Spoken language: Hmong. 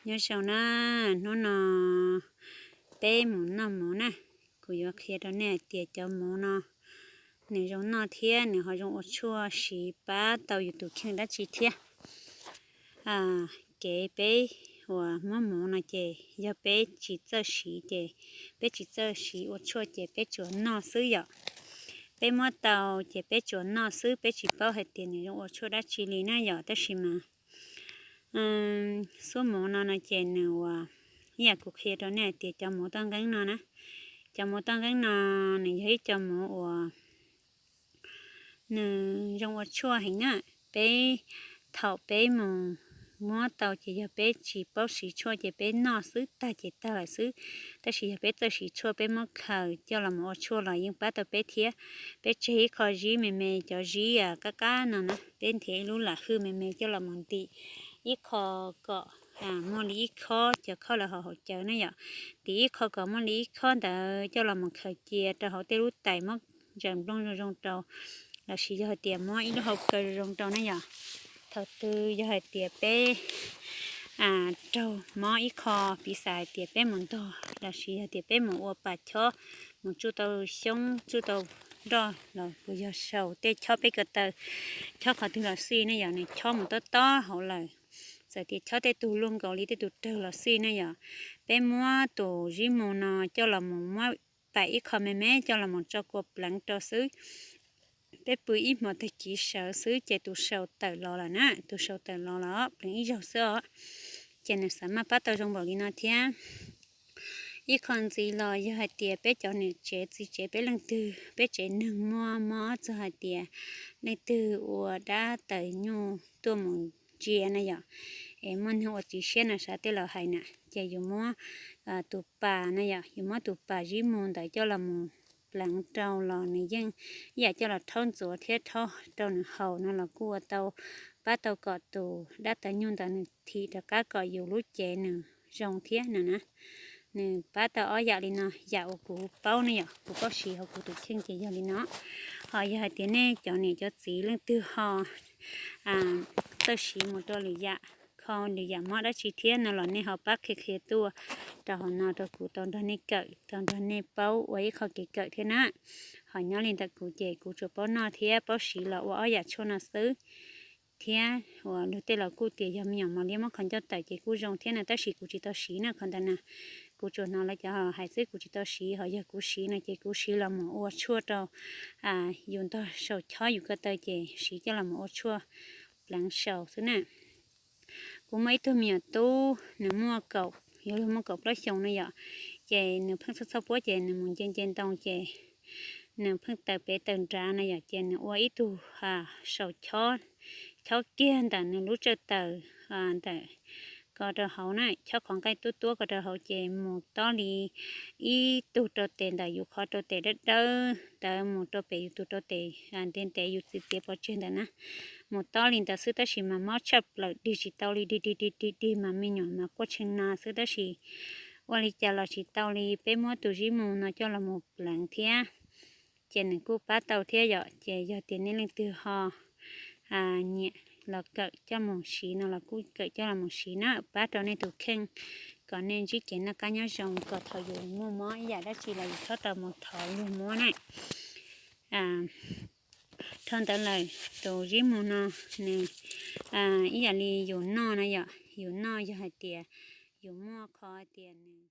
Nyob zoo na, hnub no peb mus noj mov na. Kuv yuav qhia rau nej hais tias cov mov no nws zoo noj thiab nws ho zoo ua tshuaj siv pab tau yus tus kheej dab tsi thiab. Kev peb uas muab mov no ces yog peb tsis txawj siv ces peb tsis txawj siv ua tshuaj ces peb tsuas noj xwb yom. Peb muab tau ces peb tsuas noj xwb, peb tsis paub hais tias nws zoo ua tshuaj dab tsi li na yom. Tab sis mas xuab mov no no ces nws uas, ib yam kuv qhia rau nej hais tias cov mov toj nqeeb no na, cov mov toj nqeeb no nws yog ib co mov uas nws zoo ua tshuaj heev na. Peb, thaum peb mus muab tau ces yog peb tsis paub siv tshuaj ces peb noj xwb tag ces tag lawm xwb. Tab sis yog peb txawj siv tshuaj, peb muab khaws coj los mus ua tshuaj los yeej pab tau peb thiab. Peb tseg ib qho zib me me, cov zib qab qab no na, peb nrhiav ib lub lam hwj me me coj los mus ntim ib qho kom muaj li ib khob, cov khob lawv hauv hauv cawv na yom. Ntim ib qho kom muaj li ib khob ntawd coj los mus khaws cia rau hauv tej lub tais muab ntsaws nplooj zoo zoo rau, lossis yog hais tias muab ib lub hau kaw zoo zoo rau na yom. Thaum twg yog hais tias peb raug mob ib qho, piv xam hais tias peb mus ntog lossis yog tias peb mus ua pas chob, mus tsuj tau xyoob tsuj tau nroj los puas yog saum tej chob peb ko taw, chob qhov twg los xij ne yom, nws chob mus tob tob hauv lawm, txawm tias chob tej tug luaj nkaus li tej tug rawg los xij ne yom, peb muab tus zib mu no coj los mus muab pam ib qho me me coj los mus tso kua pleev rau xwb. Peb pw ib hmos tag kis sawv xwb ces tus saus tawm los lawm na, tus saus tawm los los pleev ib zaug xwb os, ces nws xav maj pab tau zoo npaum li no thiab. Ib qho ntxiv los yog hais tias peb cov niam tsev txiv tsev, peb leej twg peb tsev neeg muaj mob txog hais tias leej twg ua dab taws nyuj tuaj mus ntsia na yom, es muaj neeg ua txiv siab na, sav tej laus hais na, ces yus muab tus pas na yom, yus muab tus pas zib mu ntawd coj los mus pleev rau los nws yeej ib yam coj los rhaub ntxuav thiab rhaub rau nws haus no los kuj ua tau, pab tau kom tus dab taws nyuj ntawd nws thim rov qab kom yus lub cev nws zoo thiab no na. Nws pab tau ob yam li no, yam uas kuv paub ne yom, kuv paub siv hauv kuv tus kheej ces yog li no. Ho yog hais tias nej cov niam cov txiv leej twg ho txawj siv mus rau lwm yam, kho lwm yam mob dab tsi thiab no los nej ho pab qhia qhia tuaj rau hauv no rau kuv tau nrog nej kawm, tau nrog nej paub ua ib qho kev kawm thiab na. Ho nyob li ntawm kuv ces kuv tsuas paub noj thiab paub siv los ua ob yam tshuaj no xwb. Thiab uas luag tej los kuj tias yog me nyuam mos liab muab kho ncauj tawm ces kuj zoo thiab na, tab sis kuv tsis tau siv na qhov ntawd na. Kuv tsuas hnov lawv cov hais xwb, kuv tsis tau siv, ho yog kuv siv no ces kuv siv los mus ua tshuaj rau yus ntog saum chob yus ko taw ces siv coj los mus ua tshuaj pleev saus xwb na. Kuv muaj ib tug me nyuam tub, nws muaj kaum, yuav luag muaj kaum plaub xyoos na yom, ces nws pheej txhob txhob puab ces nws mus nce nce ntoo ces nws pheej taws pem taws nrad na yom, ces nws ua ib tug saum chob, chob kiag ntawm nws lub tsawj taws ntawm ko rau hauv na, chob qhov nqaij tuab tuab ko rau hauv ces mus tob li ib tug rau tes ntawm yus qhov rau tes dawb dawb ntawd mus rau pem yus tus rau tes ntev ntev yus txiv tiav pov tseg ntawd na. Mus tob li ntawd xwb tab sis mas mob tshaj plaws, dig tsis tau li, dig dig dig dig dig mas me nyuam mas quaj tshee na xwb tab sis ua li cas los tsis tau li. Peb muab tus zib mu no coj los mus pleev thiab ces nws kuj pab tau thiab yom. Ces yog tias nej leej twg ho nyiam los kawm coj mus siv no los kuj kawm coj los mus siv na, pab rau nej tus kheej kom nej ntsib kev noj qab nyob zoo, kom thaum yus muaj mob ib yam dab tsi los yus txhob tau mus thov luag muab na. Dhau ntawd lawm, tus zib mu no nws ib yam li yus noj na yom, yus noj yog hais tias yus muaj qhov hais tias nws